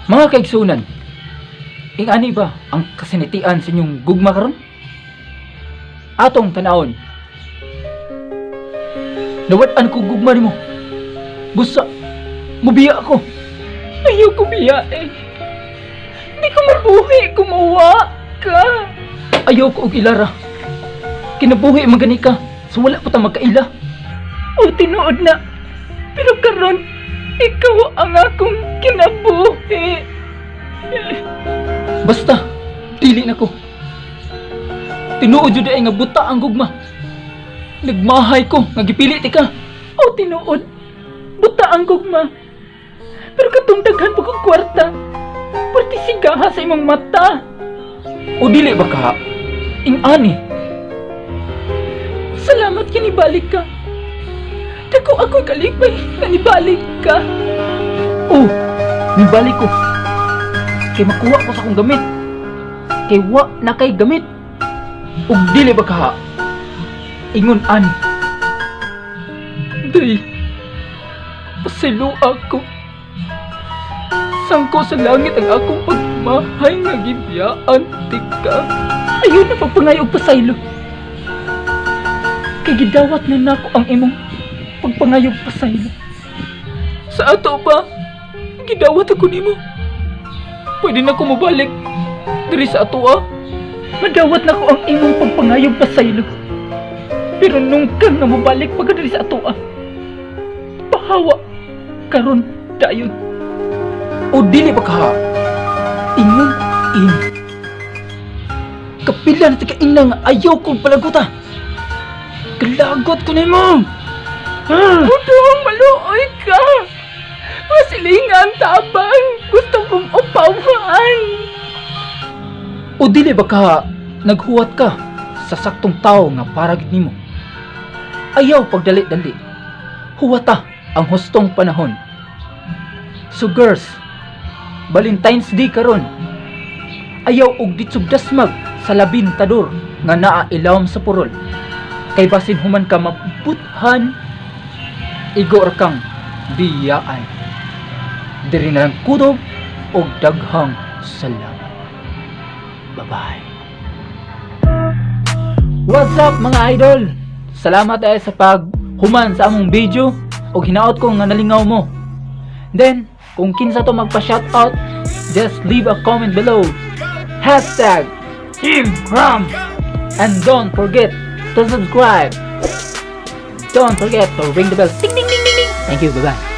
Mga kaigsunan, ing-ani ba ang kasinatian sa inyong gugma karon? Atong tanawon. Nawad-an ko gugma nimo. Busa, mubiya ako. Ayaw ko biya eh. Di ko mabuhi kung mawa ka. Ayaw ko og ilara. Kinabuhi man gani ka, so wala pa ta magkaila. O tinuod na. Pero karon, ikaw ang akong kinabuhi. Basta, dili na ko. Tinuod jud ay nga buta ang gugma. Nagmahay ko, nga gipili ti ka. O tinuod, buta ang gugma. Pero katong daghan pa kong kwarta, parte sigaha sa imong mata. O dili ba ka? Ing-ani. Salamat kinibalik ka. Dako ako kalipay nga nibalik ka. Oh, nibalik ko. Kay makuha ko sa akong gamit. Kay wa na kay gamit. Ug dili ba ka? Ingon ani. Day, pasaylo ako. Sangko sa langit ang akong pagmahay nga gibiyaan tika. Ayaw na pagpangayo og pasaylo. Kay gidawat na nako ang imong pagpangayog pasaylo. Sa ato pa, gidawat ako nimo. Pwede na ko mobalik diri sa ato ah. Madawat na ko ang imong pagpangayog pasaylo. Pero nungkang nga mobalik pa ka diri sa ato ah. Pahawa karon dayon. O dili ba ka? Ingon in. Kapila na tika ina nga ayaw kong palaguta. Kalagot ko nimo. Ah! Udong, maluoy ka. Masilingan tabang. Gusto kong upawan. O dili ba ka naghuwat ka sa saktong tao nga para gid nimo? Ayaw pagdali-dali. Huwata ang hustong panahon. So girls, Valentine's Day karon. Ayaw og ditsog dasmag sa labintador nga naa ilawom sa purol. Kay basin human ka mabuthan, igo ra kang biyaan. Diri na lang kutob og daghang salamat. Bye-bye. What's up, mga idol? Salamat ay sa paghuman sa among video og hinaot ko nga nalingaw mo. Then, kung kinsa to magpa-shoutout, just leave a comment below. #TeamCram. And don't forget to subscribe. Don't forget to ring the bell. Ding ding ding ding ding. Thank you. Bye bye.